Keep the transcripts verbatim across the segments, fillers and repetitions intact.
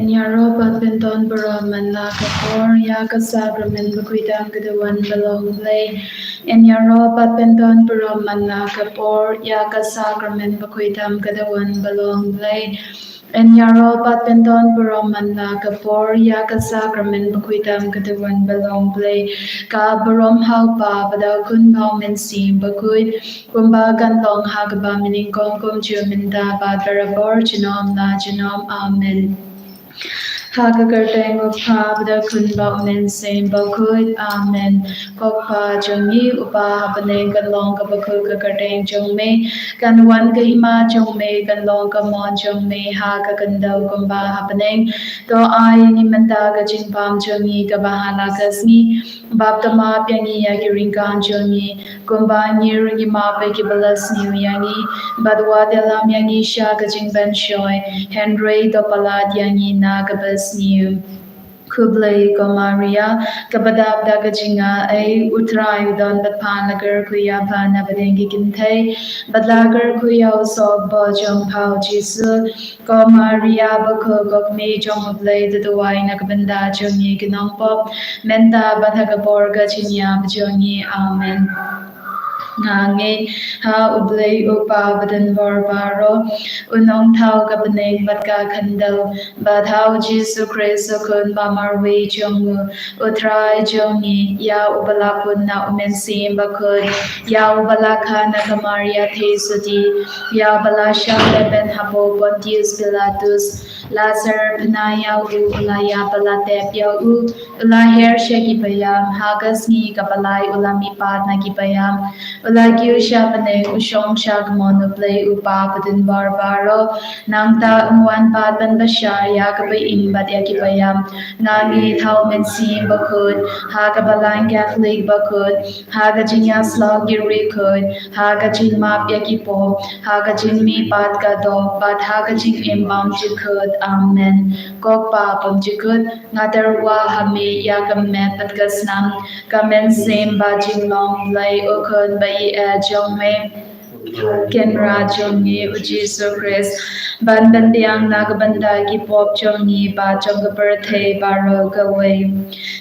Ïaroh bad pyndon burom man la ka por ïa ka sakramen bakhuid tam ka dewon ba long Blei. Ïaroh bad pyndon burom man la ka por ïa ka sakramen bakhuid tam ka dewon ba long Blei. Ïaroh bad pyndon burom man la ka por ïa ka sakramen bakhuid tam ka dewon ba long Blei. Ka burom ha u Kpa bad ha u Khun bad ha u Mynsiem Bakhuid, kumba kan long ha kaba mynnyngkong, kumjuh mynta bad barabor, junom la junom. Amen. Ha ka kyrteng u Kpa bad u Khun bad u Mynsiem Bakhuid. Amen. Ko Kpa jong ngi uba ha bneng, kan long kaba khuid ka kyrteng jong me, kan wan ka hima jong me, kan long ka mon jong me ha ka khyndew kumba ha bneng. To ai ïa ngi mynta ka jingbam jong ngi kaba ha la ka sngi, bad to map ïa ngi ïa ki ryngkang jong ngi, kumba ngi ruh ngi map ïa kiba la sniew ïa ngi, bad wat ïalam ïa ngi sha ka jingpynshoi, hynrei to palat ïa ngi na kaba sniew. Khublei ko Maria, kaba dap da ka jingai, u Trai u don bad pha, la kyrkhu ïa pha na pdeng ki kynthei, bad la kyrkhu ïa u sohbor jong pha u Jisu. Ko Maria bakhuid, ko Kmie jong u Blei, to duwai na ka bynta jong ngi ki nongpop, mynta bad ha ka por ka jingïap jong ngi. Amen. Nga ngeit ha u Blei u Kpa badonbor baroh, u nongthaw ka bneng bad ka khyndew, bad ha u Jisu Khrist u Khun ba marwei jong u, u Trai jong ngi, ïa uba la pun na u Mynsiem Bakhuid, ïa uba la kha na ka Maria Theisotti, ïa uba la shah lehbeiñ hapoh Pontius Pilatus, la syrphna ïa u, u la ïap bad la tep ïa u, u la her sha ki baïam, ha ka sngi kaba lai u la mihpat na ki baïam, u la kiew sha bneng, u shong sha ka mon u Blei u Kpa badonbor baroh. Nangta un wan pat ban bishar ïa kiba im bad ïa kiba ïap. Nga ngeit ha u Mynsiem Bakhuid, ha ka Balang Katholik bakhuid, ha ka jingïasyllok ki riewkhuid, ha ka jingmap ïa ki pop, ha ka jingmihpat ka doh, bad ha ka jingim bymjukut. Amen. Ko Kpa bymjukut, nga tyrwa ha me ïa ka met bad ka snam, ka mynsiem bad jinglong Blei u Khun ba ïeit jong me, u Trai Kynrad jong ngi u Jisu Khrist, ban pynbiang na ka bynta ki pop jong ngi bad jong ka pyrthei baroh kawei.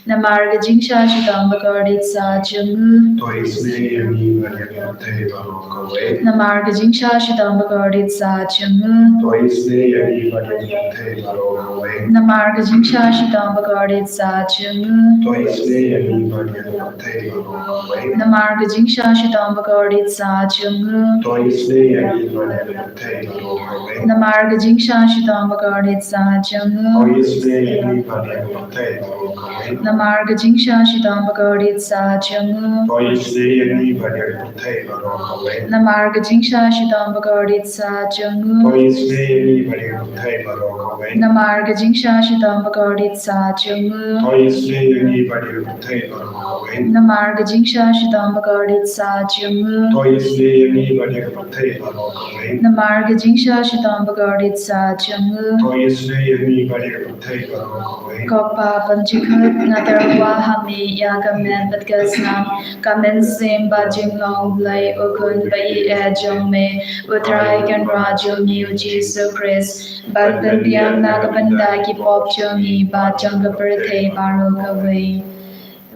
Namar ka jingshah shitom bakordit sah jong u. To isynei ïa ngi bad ïa ka pyrthei baroh kawei. Namar ka jingshah shitom bakordit sah jong u. To isynei ïa ngi bad ïa ka pyrthei baroh kawei. Namar ka jingshah shitom bakordit sah jong u. To isynei ïa ngi bad ïa ka pyrthei baroh kawei. Namar ka jingshah shitom bakordit sah jong u. To isynei ïa ngi bad ïa ka pyrthei baroh kawei. Namar ka jingshah shitom bakordit sah jong u. To isynei ïa ngi bad ïa ka pyrthei baroh kawei. Namar ka jingshah shitom bakordit sah jong u. To isynei ïa ngi bad ïa ka pyrthei baroh kawei. Namar ka jingshah shitom bakordit sah jong u. To isynei ïa ngi bad ïa ka pyrthei baroh kawei. Namar ka jingshah shitom bakordit sah jong u. To isynei ïa ngi bad ïa ka pyrthei baroh kawei. Namar ka jingshah shitom bakordit sah jong u. To isynei ïa ngi bad ïa ka pyrthei baroh kawei. Namar ka jingshah shitom bakordit sah jong u. To isynei ïa ngi bad ïa ka pyrthei baroh kawei. Ko Kpa bymjukut, nga tyrwa ha me ïa ka met bad ka snam, ka mynsiem bad jinglong Blei u Khun ba ïeit jong me, u Trai Kynrad jong ngi u Jisu Khrist, ban pynbiang na ka bynta ki pop jong ngi bad jong ka pyrthei baroh kawei.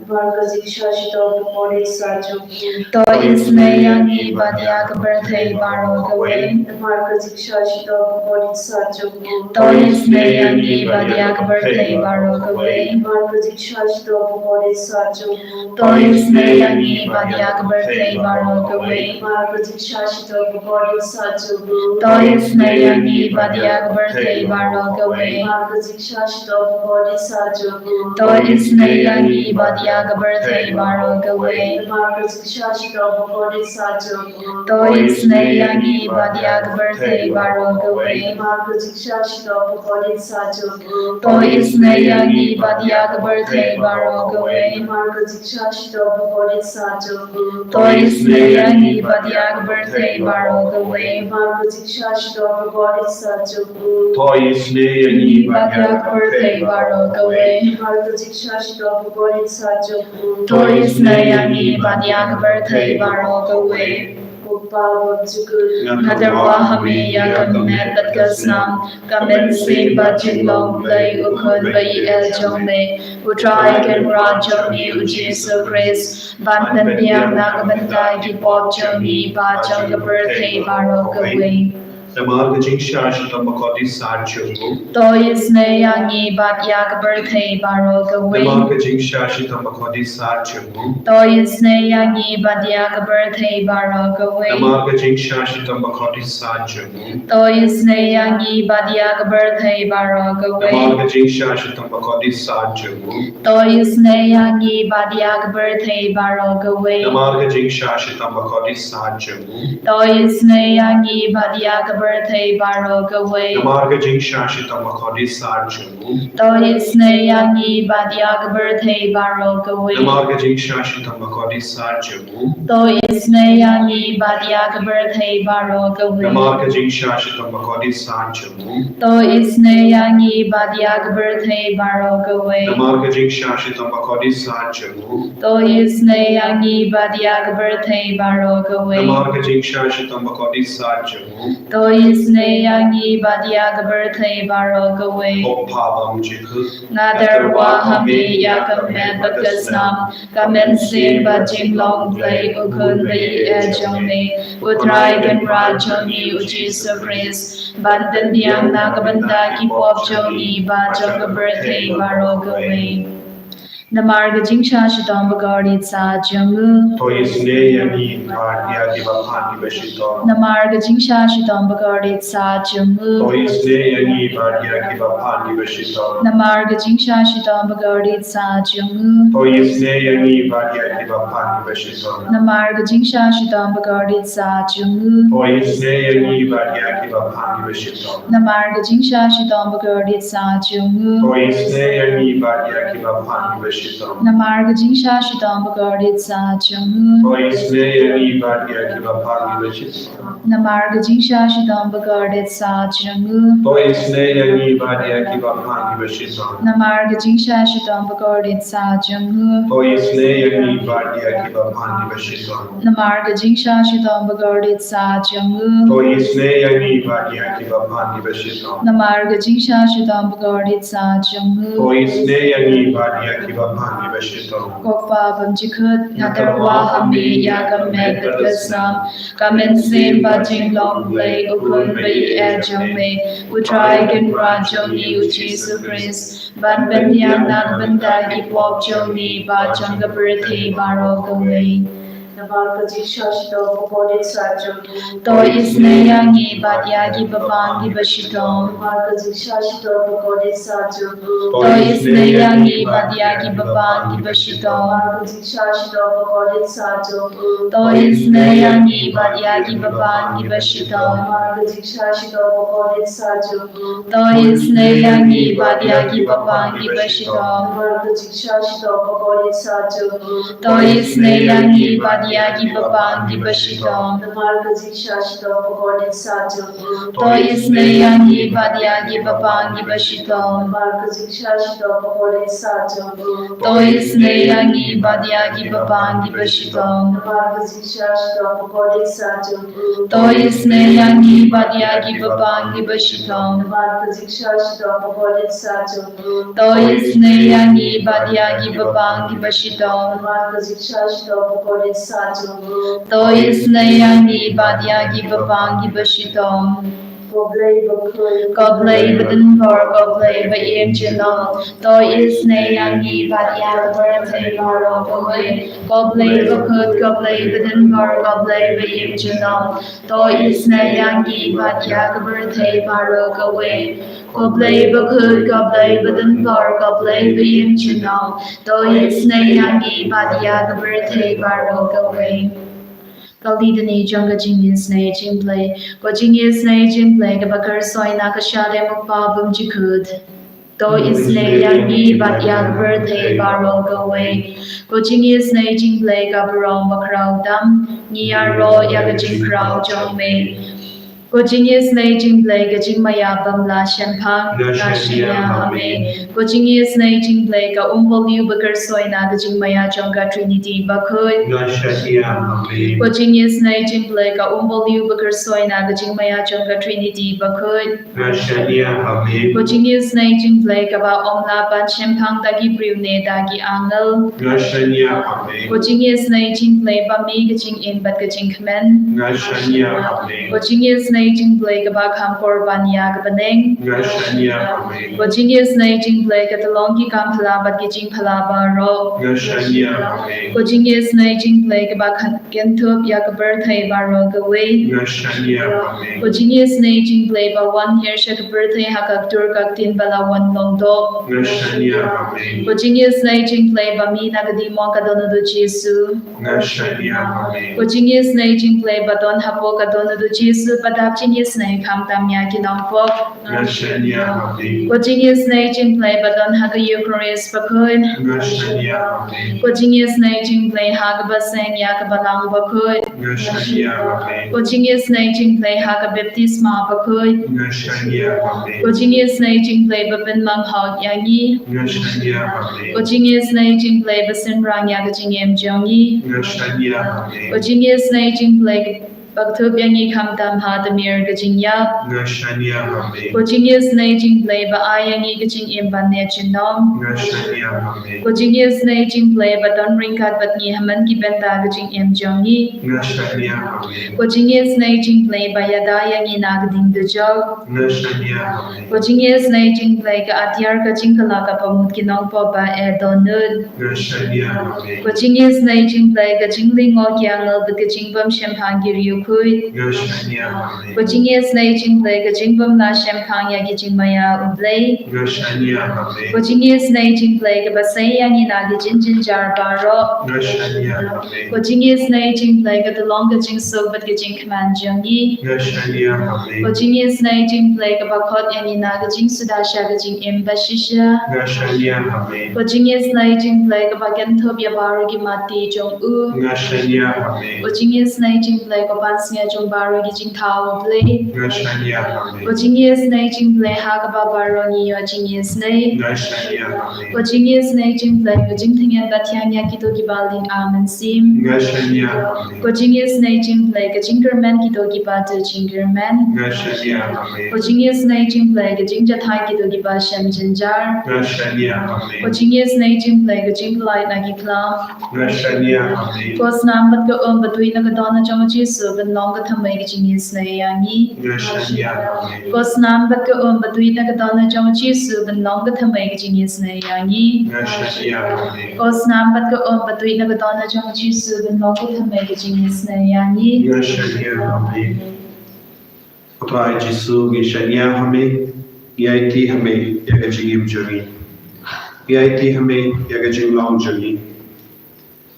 Namar ka jingshah shitom bakordit sah jong u. To isynei ïa ngi bad ïa ka pyrthei baroh kawei. Namar ka jingshah shitom bakordit sah jong u. To isynei ïa ngi bad ïa ka pyrthei baroh kawei. Namar ka jingshah shitom bakordit sah jong u. To isynei ïa ngi bad ïa ka pyrthei baroh kawei. Namar ka jingshah shitom bakordit sah jong u. To isynei ïa ngi bad ïa ka pyrthei baroh kawei. Namar ka jingshah shitom bakordit sah jong u. To isynei ïa ngi bad ïa ka pyrthei baroh kawei. Namar ka jingshah shitom bakordit sah jong u. To isynei ïa ngi bad ïa ka pyrthei baroh kawei. Namar ka jingshah shitom bakordit sah jong u. To isynei ïa ngi bad ïa ka pyrthei baroh kawei. Namar ka jingshah shitom bakordit sah jong u. To isynei ïa ngi bad ïa ka pyrthei baroh kawei. Namar ka jingshah shitom bakordit sah jong u. To isynei ïa ngi bad ïa ka pyrthei baroh kawei. Namar ka jingshah shitom bakordit sah jong u. To isynei ïa ngi bad ïa ka pyrthei baroh kawei. Ko Nga tyrwa ha me ïa ka met bad ka snam, ka mynsiem bad jinglong Blei u khun ba ïeit jong me, U Trai Kynrad jong ngi U Jisu Khrist, ban pynbiang na ka bynta ki pop jong ngi bad jong ka pyrthei baroh kawei. Namar ka jingshah shitom bakordit sat jong u. To isynei ïa ngi bad ïa ka pyrthei baroh kawei. Namar ka jingshah shitom bakordit sat jong u. To isynei ïa ngi bad ïa ka pyrthei baroh kawei. Namar ka jingshah shitom bakordit sat jong u. To isynei ïa ngi bad ïa ka pyrthei baroh kawei. Namar ka jingshah shitom bakordit sat jong u. To isynei ïa ngi bad ïa ka pyrthei baroh kawei. Namar ka jingshah shitom bakordit sat jong u. To isynei ïa ngi bad ïa ka pyrthei baroh kawei. Namar ka jingshah shitom bakordit sat jong u. To isynei ïa ngi bad ïa ka pyrthei baroh kawei. Namar ka jingshah shitom bakordit sat jong u. To isynei ïa ngi bad ïa ka pyrthei baroh kawei. Namar ka jingshah shitom bakordit sat jong u. To isynei ïa ngi bad ïa ka pyrthei baroh kawei. Namar ka jingshah shitom bakordit sat jong u. To isynei ïa ngi bad ïa ka pyrthei baroh kawei. Namar ka jingshah shitom bakordit sat jong u. To isynei ïa ngi bad ïa ka pyrthei baroh kawei. Ko Pa bymjukut. Nga tyrwa ha me ïa ka met bad ka snam, ka mynsiem bad jinglong Blei u khun ba ïeit jong me, U Trai Kynrad jong ngi U Jisu Khrist, ban pynbiang na ka bynta ki pop jong ngi bad jong ka pyrthei baroh kawei. Namar ka jingshah shitom bakordit sat jong u. To isynei ïa ngi bad ïa kiba pan kiba shitom. Namar ka jingshah shitom bakordit sat jong u. To isynei ïa ngi bad ïa kiba pan kiba shitom. Namar ka jingshah shitom bakordit sat jong u. To isynei ïa ngi bad ïa kiba pan kiba shitom. Namar ka jingshah shitom bakordit sat jong u. To isynei ïa ngi bad ïa kiba pan kiba shitom. Namar ka jingshah shitom bakordit sat jong u. To isynei ïa ngi bad ïa kiba pan kiba shitom. Namar ka jingshah shitom bakordit sat jong u. To isynei ïa ngi bad ïa kiba pan kiba shitom. Namar ka jingshah shitom bakordit sat jong u. To isynei ïa ngi bad ïa kiba pan kiba shitom. Namar ka jingshah shitom bakordit sat jong u. To isynei ïa ngi bad ïa kiba pan kiba shitom. Namar ka jingshah shitom bakordit sat jong u. To isynei ïa ngi bad ïa kiba pan kiba shitom. Namar ka jingshah shitom bakordit sat jong u. To isynei ïa ngi bad ïa kiba pan kiba shitom. Ko Pa bymjukut, nga tyrwa ha me ïa ka met bad ka snam, ka mynsiem bad jinglong Blei u khun ba ïeit jong me, U Trai Kynrad jong ngi U Jisu Khrist, ban pynbiang na ka bynta ki pop jong ngi bad jong ka pyrthei baroh kawei. Namar ka jingshah shitom bakordit sat jong u. To isynei ïa ngi bad ïa kiba pan kiba shitom. Namar ka jingshah shitom bakordit sat jong u. To isynei ïa ngi bad ïa kiba pan kiba shitom. Namar ka jingshah shitom bakordit sat jong u. To isynei ïa ngi bad ïa kiba pan kiba shitom. Namar ka jingshah shitom bakordit sat jong u. To isynei ïa ngi bad ïa kiba pan kiba shitom. Namar ka jingshah shitom bakordit sat jong u. To isynei ïa ngi bad ïa kiba pan kiba shitom. Namar ka jingshah shitom bakordit sat jong u. To isynei ïa ngi bad ïa kiba pan kiba shitom. Namar ka jingshah shitom bakordit sat jong u. To isynei ïa ngi bad ïa kiba pan kiba shitom. Namar ka jingshah shitom bakordit sat jong u. To isynei ïa ngi bad ïa kiba pan kiba shitom. Namar ka jingshah shitom bakordit sat jong u. To isynei ïa ngi bad ïa kiba pan kiba shitom. Namar ka jingshah shitom bakordit sat jong u. To isynei ïa ngi bad ïa kiba pan kiba shitom. Ko Blei bakhuid, ko Blei badonbor, ko Blei ba im junom. To isynei ïa ngi bad ïa ka pyrthei baroh kawei. Ko Blei bakhuid, ko Blei badonbor, ko Blei ba im junom. To isynei ïa ngi bad ïa ka pyrthei baroh kawei. Ko Blei bakhuid, ko Blei badonbor, ko Blei ba im junom. To isynei ïa ngi bad ïa ka pyrthei baroh kawei. Ka litany jong ka jingisynei jong U Blei. Ko jingisynei jong U Blei kaba kyrshoi na ka shadem U Kpa bymjukut. To isynei ïa ngi bad ïa ka pyrthei baroh kawei. Ko jingisynei jong U Blei kaba rong bakhraw tam, ngi ïaroh ïa ka jingkhraw jong me. Ko jingisynei jong U Blei ka jingmaïa bym lah shemphang. Nga shaniah ha me. Ko jingisynei jong U Blei ka umbalei ba kyrshoi na ka jingmaïa jong ka Trinity bakhuid. Nga shaniah ha me. Ko jingisynei jong U Blei ka umbalei ba kyrshoi na ka jingmaïa jong ka Trinity bakhuid. Nga shaniah ha me. Ko jingisynei jong U Blei kaba ym lah ban shemphang da ki briew ne da ki angel. Nga shaniah ha me. Ko jingisynei jong U Blei ba mih ka jingim bad ka jingkmen. Nga shaniah ha me. Ko jingisynei jong U Blei kaba kham kor ban ïa ka bneng. Nga shaniah ha me. Ko jingisynei jong U Blei ka tyllong ki kam phylla bad ki jingphylla baroh. Nga shaniah ha me. Ko jingisynei jong U Blei kaba khan kynthup ïa ka pyrthei baroh kawei. Nga shaniah ha me. Ko jingisynei jong U Blei ba wan hiar sha ka pyrthei ha ka ktur ka ktien ba la wan long doh. Nga shaniah ha me. Ko jingisynei jong U Blei ba mih na ka diengmong ka don u Jisu. Nga shaniah ha me. Ko jingisynei jong U Blei ba don hapoh ka don u Jisu, ba dap jingisynei khamtam ïa ki nongpop. Nga shaniah ha me. Ko jingisynei jong U Blei ba don ha ka Eukharist bakhuid. Nga shaniah ha me. Ko jingisynei jong U Blei ha kaba seng ïa ka Balang bakhuid. Nga shaniah ha me. Ko jingisynei jong U Blei ha ka baptisma bakhuid. Nga shaniah ha me. Ko jingisynei jong U Blei ba pynlong hok ïa ngi. Nga shaniah ha me. Ko jingisynei jong U Blei ba synran ïa ka jingim jong ngi. Nga shaniah ha me. Ko jingisynei jong U Blei ba kdup ïa ngi khamtam ha tmier ka jingïap. Nga shaniah ha me. Ko jingisynei jong U Blei ba ai ïa ngi ka jingim ban ïeit junom. Nga shaniah ha me. Ko jingisynei jong U Blei ba don ryngkat bad ngi ha man ki bynta ka jingim jong ngi. Nga shaniah ha me. Ko jingisynei jong U Blei ba ïada ïa ngi na ka ding dujok. Nga shaniah ha me. Ko jingisynei jong U Blei ka atiar ka jingkylla kaba mut ki nongpop ba eh dohnud. Nga shaniah ha me. Ko jingisynei jong U Blei ka jinglyngngoh ki angel bad ka jingbym shemphang ki riewkhuid. Nga shaniah ha me. Ko jingisynei jong U Blei ka jingbym lah shemphang ïa ki jingmaïa U Blei. Nga shaniah ha me. Ko jingisynei jong U Blei kaba sei ïa ngi na ki jingjynjar baroh. Nga shaniah ha me. Ko jingisynei jong U Blei ka tyllong ka jingsuk bad ka jingkmen jong ngi. Nga shaniah ha me. Ko jingisynei jong U Blei kaba khot ïa ngi na ka jingsuda sha ka jingim bashisha. Nga shaniah ha me. Ko jingisynei jong U Blei kaba kynthup ïa baroh ki matti jong u. Nga shaniah ha me. Ko jingisynei jong U Blei ka pansngiat jong baroh ki jingthaw U Blei. Nga shaniah ha me. Ko jingisynei jong U Blei ha kaba baroh ngi ïoh jingisynei. Nga shaniah ha me. Ko jingisynei jong U Blei ka jingtngen ba thiang ïa kito kiba ling amen mynsiem. Nga shaniah ha me. Ko jingisynei jong U Blei ka jingkyrmen kito kiba duh jingkyrmen. Nga shaniah ha me. Ko jingisynei jong U Blei ka jingjahthait kito kiba shem jynjar. Nga shaniah ha me. Ko jingisynei jong U Blei ka jingpyllait na ki khlam. Nga shaniah ha me. Ko snam bad ka um ba tuid na ka dohnud jong u Jisu ban long ka thymmei ka jingisynei ïa ngi. Nga shaniah ha me. Ko snam bad ka um ba tuid na ka dohnud jong u Jisu ban long ka thymmei ka jingisynei ïa ngi. Nga shaniah ha me. Ko snam bad ka um ba tuid na ka dohnud jong u Jisu ban long ka thymmei ka jingisynei ïa ngi. Nga shaniah ha me. Ko Trai Jisu, ngi shaniah ha me, ngi aiti ha me ïa ka jingim jong ngi. Ngi aiti ha me ïa ka jinglong jong ngi.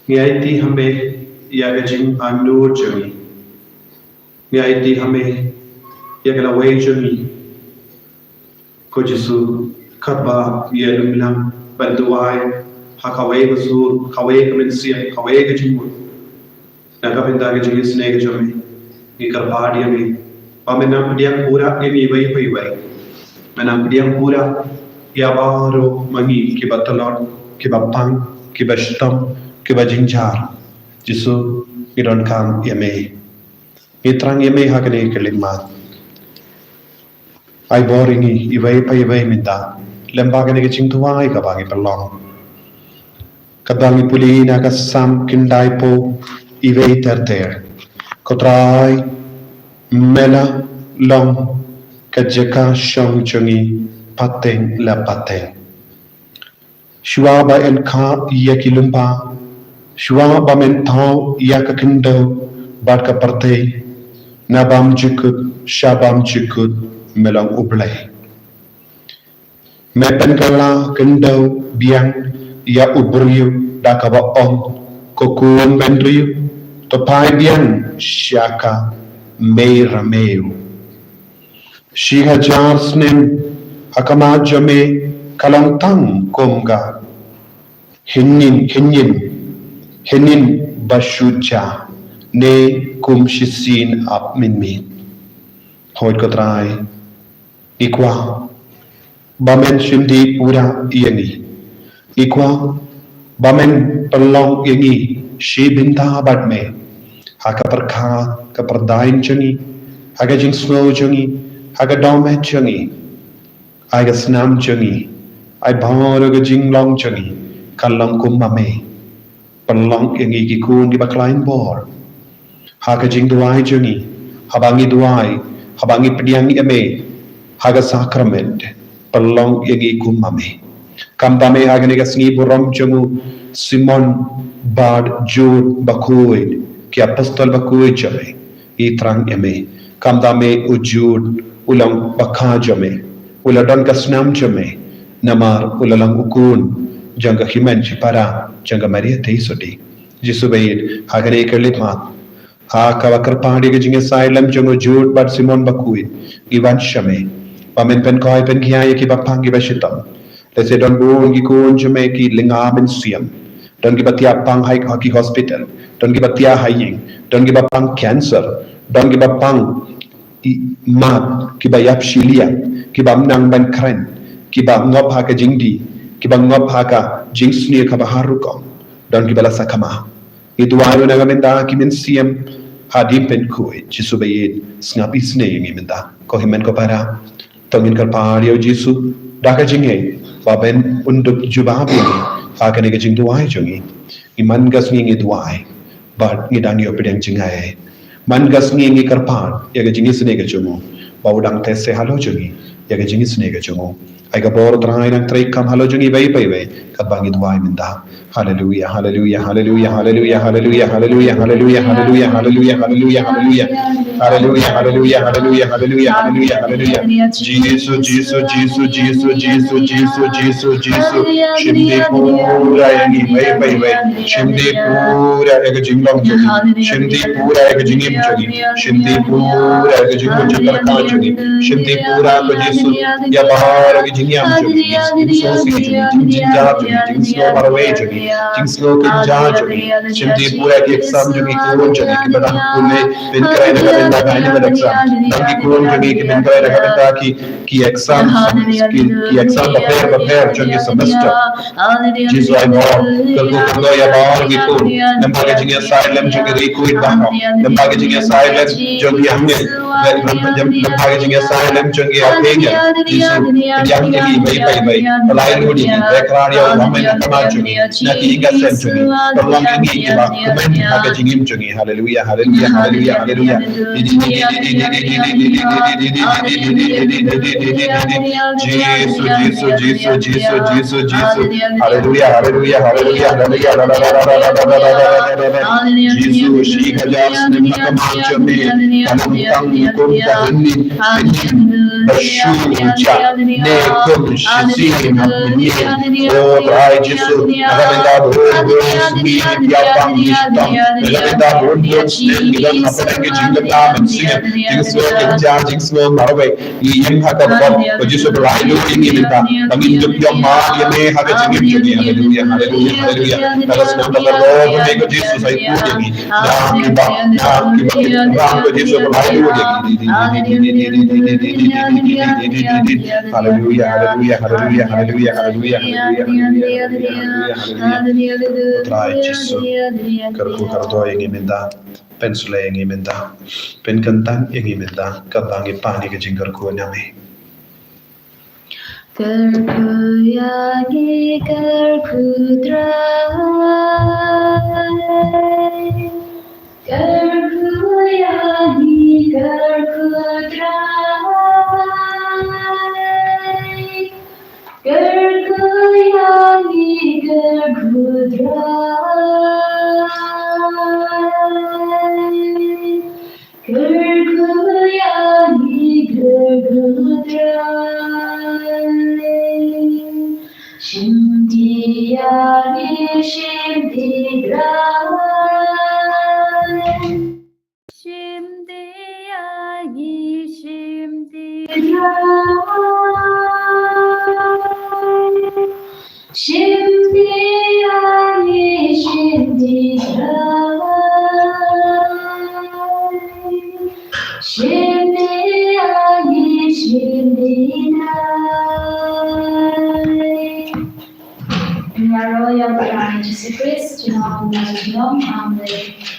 Ngi aiti ha me ïa ka jingangnud jong ngi. Ngi aiti ha me ïa ka lawei jong ngi. Ko Jisu, katba ngi ïalum lang ban duwai ha kawei ka sur, kawei ka mynsiem, kawei ka jingmut, na ka bynta ka jingisynei ka jong me, ngi kyrpad ïa me ba men nang pdiang pura ïa ngi iwei pa iwei. Men nang pdiang pura ïa baroh ma ngi kiba tlot, kiba pang, kiba shitom, kiba jynjar. Jisu, ngi donkam ïa me. Ngi thrang ïa me ha kane ka lyndet. Ai bor ïa ngi iwei pa iwei mynta lem bad kane ka jingduwai kaba ngi pynlong. Kaba ngi pule na ka Salm khyndaiphew, iwei ter ter. Ko Trai, me la long ka jaka shong jong ngi pateng la pateng. Shuwa ba yn kha ïa ki lyngba, shuwa ba men thaw ïa ka khyndew bad ka pyrthei, na bymjukut sha bymjukut me long U Blei. Me pynkylla khyndew biang ïa u briew da kaba ong, ko khun bynriew, to phai biang sha ka mei ramew. Shi hajar snem ha khmat jong me ka long tang kum ka hynnin, hynnin, hynnin ba shu ja, ne kum shisien ap mynmiet. Hooid ko Trai, ngi kwah ba men shim dih pura ïa ngi. Ngi kwah ba men pynlong ïa ngi shi bynta bad me ha ka pyrkhat, ka pyrdain jong ngi, ha ka jingsngew jong ngi, ha ka dohmed jong ngi, ha ka snam jong ngi, ha baroh ka jinglong jong ngi kan long kum ma me. Pynlong ïa ngi ki khun kiba khlaiñ bor ha ka jingduwai jong ngi, haba ngi duwai, haba ngi pdiang ïa me ha ka sakrament. Pynlong ïa ngi kum ma me. Khamtam eh ha kane ka sngi burom jong u Simon bad Jude bakhuid, ki apostol bakhuid jong me. Ngi thrang ïa me. Khamtam eh u Jude u long bakha jong me, u la don ka snam jong me, namar u la long u khun jong ka hynmen shipara jong ka Maria Theisotti. Jisu baieit, ha kane ka khyllipmat, ha kaba kyrpad ïa ka jingïasaid lem jong u Jude bad Simon bakhuid, ngi wan sha me ba men pynkhuid pynkhia ïa kiba pang kiba shitom. Lehse don bun ki khun jong me ki lynga mynsiem. Don kiba thiah pang ha ki hospital. Don kiba thiah ha ïing. Don kiba pang cancer. Don kiba pang i-, mad, kiba ïap shiliang, kiba ym nang ban kren, kiba ngop ha ka jingdih, kiba ngop ha ka jingsniew kaba har rukom. Don kiba la sakma. Ngi duwai ruh na ka bynta ki mynsiem hadien pynkhuid. Jisu baieit, sngap isynei ïa ngi mynta. Ko hynmen ko para, to ngin kyrpad ïa u Jisu da ka jingngeit ba men un dup jubab ïa ngi ha kane ka jingduwai jong ngi. Ngi man ka sngi ngi duwai bad ngi dang ïoh pdiang jngai. Man ka sngi ngi kyrpad ïa ka jingisynei ka jong u, ba u dang teh seh halor jong ngi ïa ka jingisynei ka jong u. Ai ka bor Trai, dang trei kham halor jong ngi iwei pa iwei katba ngi duwai mynta. Haleluia, haleluia, haleluia, haleluia, haleluia, haleluia, haleluia, haleluia, haleluia, haleluia, haleluia. Haleluia, haleluia, haleluia, haleluia, haleluia, haleluia. Jisu, Jisu, Jisu, Jisu, Jisu, Jisu, Jisu, Jisu. Shim dih pura ïa ngi iwei pa iwei. Shim dih pura ïa ka jinglong jong ngi. Shim dih pura ïa ka jingim jong ngi. Shim dih pura ïa ka jingmut jingpyrkhat jong ngi. Shim dih pura ko Jisu ïa baroh ka jingïam jong ngi. Ki jingsngewsih jong ngi, ki jingjynjar jong ngi, ki jingsngew marwei jong ngi, ki jingsngew kynja jong ngi. Shim dih pura ïa ki exam jong ngi, ki khun jong ngi kiba dang pule, pynkhraw na ka bynta ka annual exam. Dang ki khun jong ngi ki pynkhraw na ka bynta ki, ki exam, ki, ki exam bapher bapher jong ki semester. Jisu ai bor, kyrkhu kyrdoh ïa baroh ki khun. Lem bad ka jingïasaid lem jong ki riewkhuid baroh. Lem bad ka jingïasaid lem jong ki angel. Lem, lem, lem, lem bad ka jingïasaid lem jong ki archangel. Jisu, pdiang ïa ngi iwei pa iwei. Pynlait lut ïa ngi. Pynkhraw ïa u Trai ha ka jingim jong ngi. Na ki ïing ka sem jong ngi. Pynlong ïa ngi kiba kmen ha ka jingim jong ngi. Haleluia, haleluia, haleluia, haleluia. Jisu, Jisu, Jisu, Jisu, Jisu, Jisu. Haleluia, haleluia, haleluia, haleluia. Jisu, shi hajar snem ha ka maw jong me, ka nang tang kum ka hynnin, hynnin ba shu jah, ne kum shi sien ha hynnin. O Trai Jisu, na ka bynta ba un bun sngi ngi ïa pang ngi shitom, na ka bynta ba un bun sngi ngi don hapdeng ka jingkynmaw mynsiem, jingsngew kynja, jingsngew marwei. Ngi ïeng ha ka pop, ko Jisu pynlait lut ïa ngi mynta. Ba ngin dup ïoh mad ïa me ha ka jingim jong ngi. Haleluia, haleluia, haleluia. Na ka snem ka pop, ko Jisu sa ïoh ïa ngi. Na kiba, na kiba, na ko Jisu pynlait lut ïa ngi. Haleluia, haleluia, haleluia, haleluia, haleluia. Trai Jisu, kyrkhu kyrdoh ïa ngi mynta. Pynsleh ïa ngi mynta. Pynkyntang ïa ngi mynta. Katba ngi pan ïa ka jingkyrkhu na me. Kyrkhu ïa ngi kyrkhu Trai. Kyrkhu ïa ngi kyrkhu Trai. Kyrkhu ïa ngi kyrkhu Trai. Kyrkhu ïa ngi kyrkhu Trai. Shim dih ïa ngi shim dih Trai. Shim dih ïa ngi shim dih Trai. Shim dih ïa ngi shim dih Trai. Shim dih ïa Khrist, kino kino jong, amen.